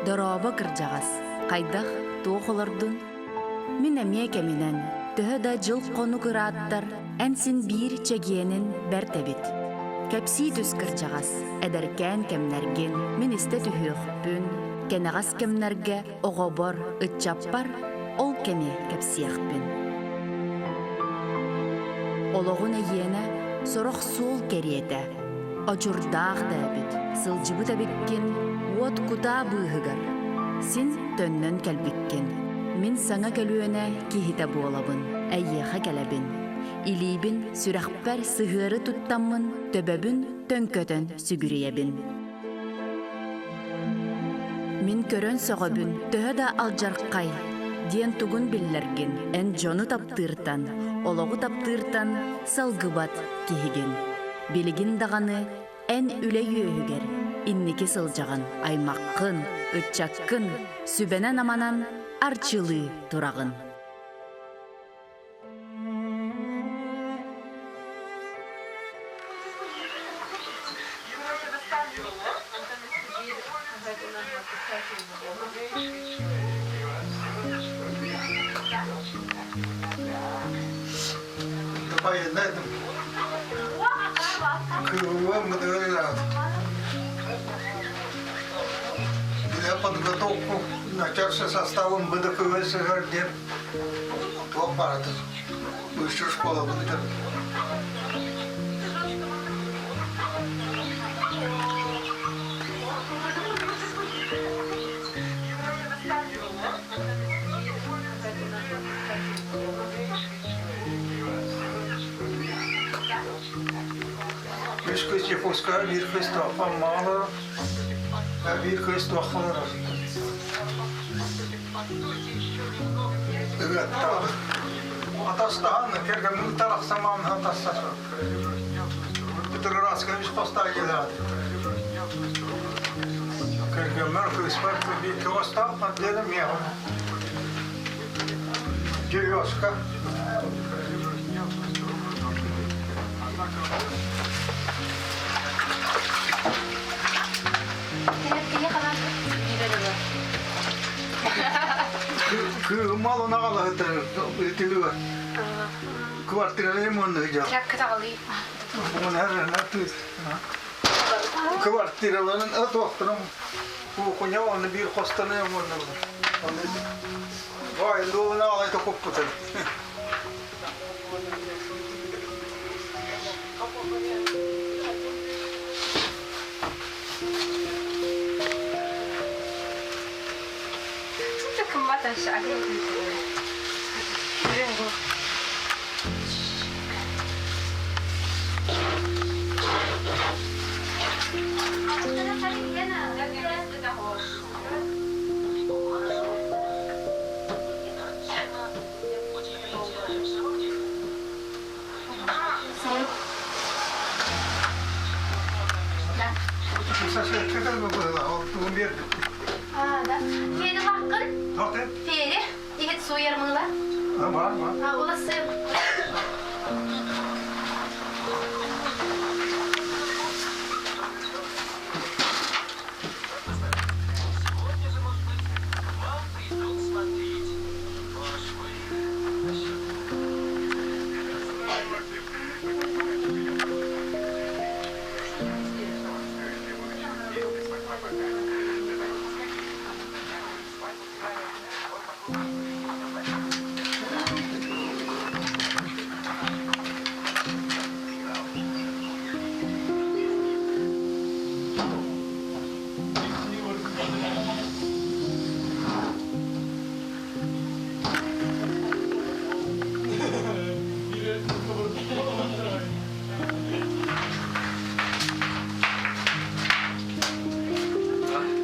Дорообо кырдьаҕас, хайдах, туох олордун? Мин эмиэ кэминэн, төһө да дьыл-хонук ырааттар, эн син биир чэгиэнин бэрт эбит. Кэпсии түс кырдьаҕас, эдэркээн кэмнэргин мин истэ түһүөхпүн, кэнэҕэс кэмнэргэ оҕобор, ыччаппар ол кэми кэпсиэхпин. Олоҕун эйиэнэ сорох суол кэриэтэ, Очурдаах да эбит, сылдьыбыт эбиккин, уот кутаа быыһыгар. Син төннөн кэлбиккин. Мин саҥа көлүөнэ киһитэ буолабын, эйиэхэ кэлэбин. Илиибин сүрэхпэр сыһыары туттаммын, төбөбүн төҥкөтөн сүгүрүйэбин. Мин көрөн сөҕөбүн, төһө да алдьархай диэн тугун биллэргин, эн дьону таптыыртан, олоҕу таптыыртан салгыбат киһигин. Билигин даҕаны эн үлэ үөһүгэр инники сылдьаҕын, аймаххын, ыччаккын сүбэнэн-аманан арчылыы тураҕын. Байынайдым. Кыыллан мыдырыраат. Для подготовку начавший составом БДПВ диэн туох барытын высшая школа будет. Үс кыыс Якутская, биир кыыс туохха Маалара, биир кыыс туохха олорор. Ыгыаттаах. Атастаһан, кэргэммин тарахсамаан атастаһан. Петроградская үс постаа дьиэлээх. Кэргэммэр кыыспар биир кыластаах отделым миэхэ. Дьиоска. Кыымал онаҕалаһытар ытылыга. Квартираны мунну дьа. Квартираларын туохтарын куукуня оны биир хостону муннулар. Бай луuna алай токуппутun. Фери лаккын? Фери, иһит суйар мыла? Бар, бар. Уласы.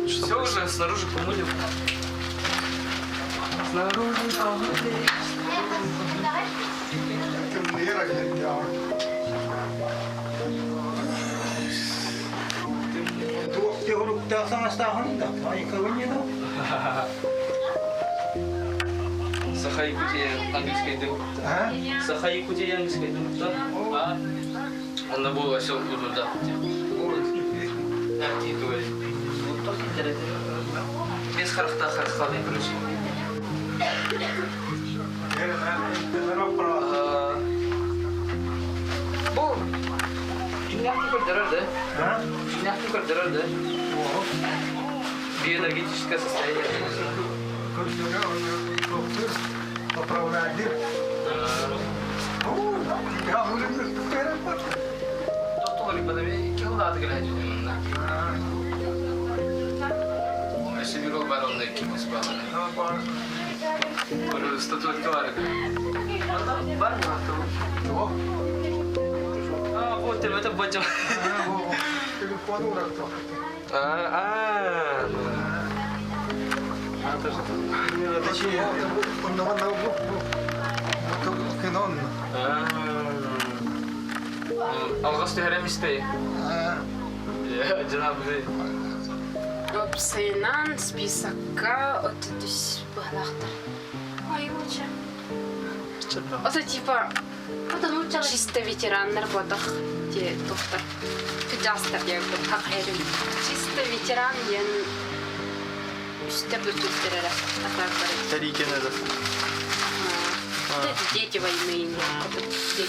Все уже снаружи помыли. Снаружи помыли. Саха Якутия английская А? Саха Якутия английская А? Онно бу осел урда. Без харахтаах харахтаах короче. Бу дьиҥнээхтик көрдөрөр да? Дьиҥнээхтик көрдөрөр да? Биоэнергетическое состояние. Поправляйдыр. Өссө биир ол бар онно иккис баалара. Статуэтка бар Бар ма? А, вот это бача. Телефон урактı. А, Алғас түһэрэн истэй. Дьана бу. Уопсайынан списокка 33 быһалаахтар. Ой, лучше. Это типа Потому что чисто ветераннар буотах те тухтар. Кыдьаастар диэбит хах эрим. Чисто ветеран диэн үстэ бүтүттэр эрэ атааккары. Тэрийкен это. Дети войны дети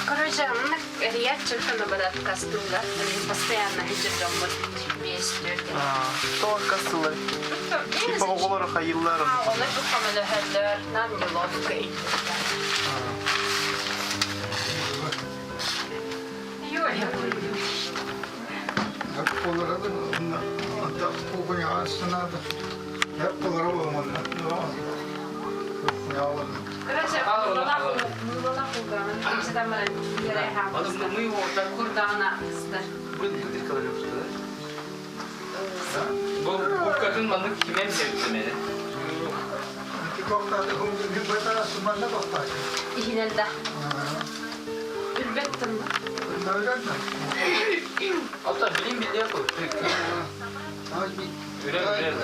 Короче, эрийээччи барат кастыллар. Постоянно сылдьар вместе. Тоҕо кастылар? Типа оҕолор хайыллар. Оҕолор бу көмөлөһөллөр, нам неловко Короче, Мы его так Курдана сытар. Бу букатын маннык кимэн септемени. Иһинэн да. Үрбэттим. Ата билим билиэ ку. Үрэ үрэ.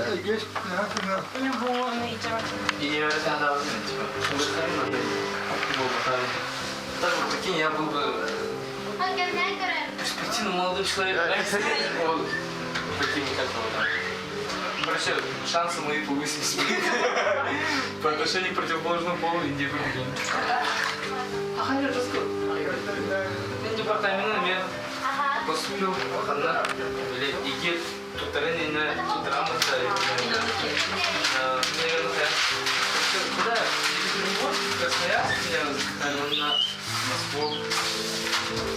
Так вот прикинь, я был бы перспективным молодым человеком. Вот, таким, как его там. Короче, шансы мои повысились. По отношению к противоположному полу Индия прикинь. Мен департаментин мен поступил ханна или иги туттарын туттарамыт наверное, куда? Екатеринбург, Красноярск меня заказали на Москву,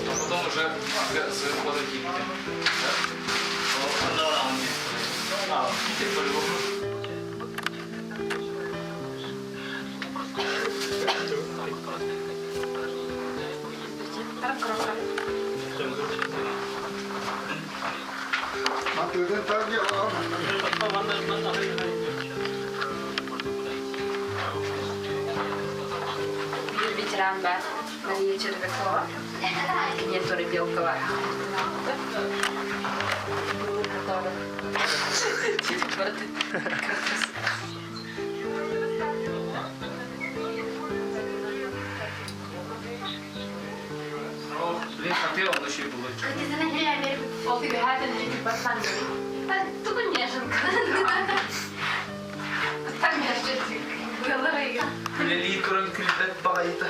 а потом уже своим ходом в Египет. Да? А, Питер по-любому. Биир ветеран бар Мария Червякова. Кини Белкова. Блин, хотел он еще и был. Ол түгэһээтин барсан Тугу неженка. Там Үлэлии туран күлбэт баҕайыта.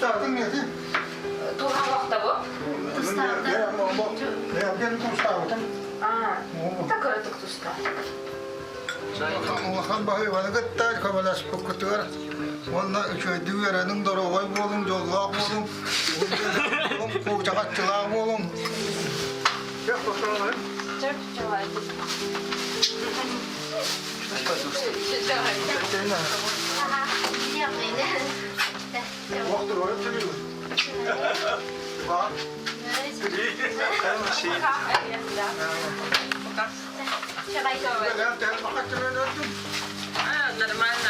Тустаатыҥ эти? Туһалаахта бу? Бэйэм тустаабытым. Так ытык туста. Улахан баһыыбаны кытта көмөлөспүккүтүгэр уонна үчүгэйдик үөрэниҥ, доруобай буолуҥ, дьоллоох буолуҥ, куучаҕаччылаах буолуҥ. А, нормально.